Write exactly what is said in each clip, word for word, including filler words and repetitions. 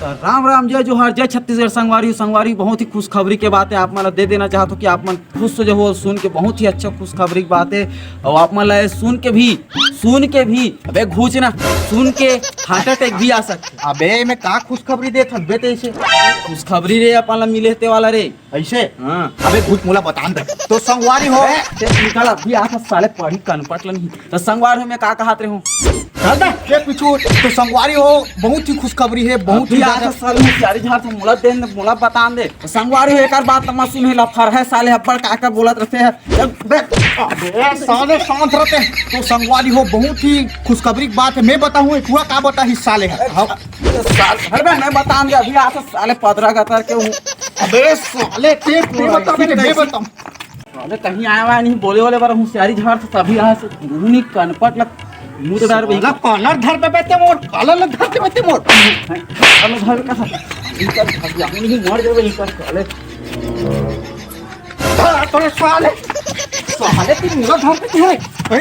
राम राम, जय जोहार, जय छत्तीसगढ़। संगवारी हो, संगवारी हो, बहुत ही खुशखबरी के बात हे, आप मन ला दे देना चाहत हों कि आप मन खुश हो जाहू सुन के। बहुत ही अच्छा खुशखबरी के बात हे। अउ आप मन ला ये सुन के भी, सुन के भी, अबे घूच ना, सुन के हार्ट अटैक भी आ सकथे। अबे एमे का खुशखबरी देत हन बे तइसे? खुशखबरी रे, अपन ला मिले हे ते वाला रे। अइसे? हाँ। अबे घूच, मोला बतान दे। तो संगवारी हो। ए, ते निकल अभी, आथस साले पढ़ही कनपट ल नहीं। तो संगवारी हो, मैं का कहत रहे हूँ? चल बे, के पीछू। तो संगवारी हो, बहुत ही खुशखबरी हे, बहुत ही अभी ज्यादा। आथस साले होशियारी झारथस, मोला दे, मोला बतान दे। तो संगवारी हो, एकर बात मत सुन, हे लफर हे साले, अब्बड़ का का बोलत रहिथे। ए, बे, अबे साले शांत रह ते। तो संगवारी हो, बहुत ही खुशखबरी के बात हे, मैं बताहूँ, ए टुरा का बताही साले हे। हाँ। साल, हर बे, मैं बतान दे, अभी आथस साले पदरा गतर के हूँ। अबे साले, ते, ते बता, मैं बताऊँ। अबे कहीं आय वाय नहीं, बोले वाले बर होशियारी झारथस, अभी आथस, मुँह नहीं कनपट लग, मुँह तो डर भाई। साला कॉलर धर दे बे ते मोर, कॉलर ल धर दे बे ते मोर। कॉलर धर कहाँ? इनका, नहीं मर जावे इनका साले। साले, तोरे साले, साले, तू मुला धर के है। ए,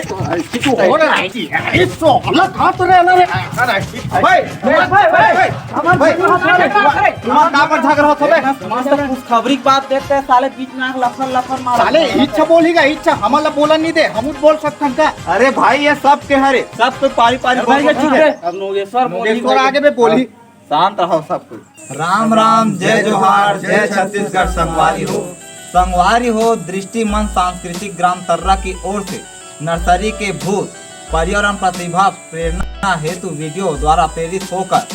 तू हो रहा है जी। ए, साला, कहाँ तो रहना रे? भाई, भाई, भाई, भाई, भाई, भाई, भाई, भाई, भाई, भाई, भाई, का पर झगड़ा होत हे बे? मस्त, मस्त खुशखबरी के बात देते हैं, साले बीच में आके लफर, लफर मार। साले, इच्छा बोली का, इच्छा, हमन ला बोलन नहीं दे, हम बोल सकथन का? अरे भाई, ये सब के हरे, सब कोई पारी, पारी अरे भाई, बोल ये सकथन। चुप है। अब नोगेश्वर बोली नोगेश्वर भाई। आगे में बोली। शांत रहो सब कोई। राम राम, जय जोहार, जय छत्तीसगढ़ संगवारी हो। संगवारी हो, दृष्टि मंच सांस्कृतिक ग्राम तर्रा की ओर से नर्सरी के भूत पर्यावरण प्रतिभा प्रेरणा हेतु वीडियो द्वारा प्रेरित होकर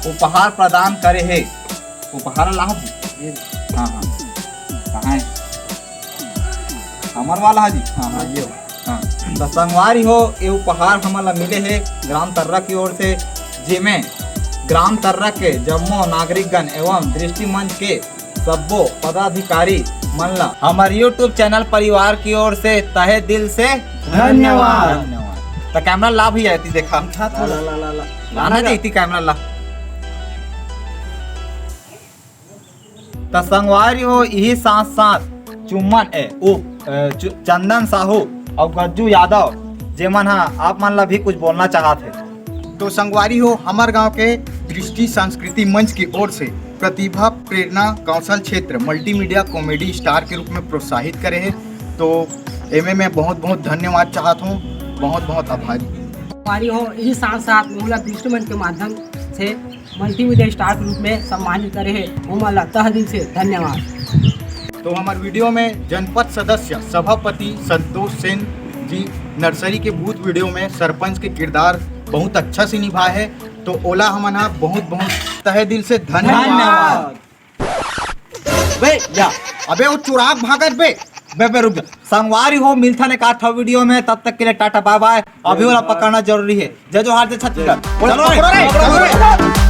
उपहार प्रदान करे हे। उपहार लाहत जी? हाँ, हाँ। कहाँ है? हमर वाला है जी? हाँ, हाँ, ये। हाँ, त संगवारी हो, ये उपहार हमन ला मिले हे ग्राम तर्रा की ओर से, जेमे ग्राम तर्रा के जम्मो नागरिकगण एवं दृष्टि मंच के सब्बो पदाधिकारी मन ला हमर YouTube चैनल परिवार की ओर से तहे दिल से धन्यवाद। धन्यवाद। त कैमरा ला भैया, एती देखा। ला, ला, ला, ला, ला। लाना जी, एती कैमरा ला। त संगवारी हो, इही साथ साथ चुम्मन ए, उ, अ, चु-, चंदन साहू अउ गज्जू यादव, जेमन ह आप मन ला भी कुछ बोलना चाहत हे। तो संगवारी हो, हमर गांव के दृष्टि संस्कृति मंच की ओर से प्रतिभा प्रेरणा कौशल क्षेत्र मल्टीमीडिया कॉमेडी स्टार के रूप में प्रोत्साहित करे हे, तो एमे मैं बहुत बहुत धन्यवाद चाहत हूँ, बहुत बहुत आभारी। संगवारी हो, इही साथ साथ मोला दृष्टि मंच के माध्यम से मल्टीमीडिया स्टार के रूप में सम्मानित करे हे, ओमन ला तह दिल से धन्यवाद। तो हमर वीडियो में जनपद सदस्य सभापति संतोष सेन जी नर्सरी के भूत वीडियो में सरपंच के किरदार बहुत अच्छा से निभाए हे, तो ओला हमन ह बहुत बहुत तहे दिल से धन्यवाद। धन्यवाद। बे, जा। अबे वो चुराक भागत बे। बे, बे, रुक जा। संगवारी हो, मिलथन एक आठ वीडियो में, तब तक के लिए टाटा बाय बाय। अभी वाला पकड़ना जरूरी है। जय जोहार, जय छत्तीसगढ़। चलो रे, पकड़ो रे, पकड़ो रे।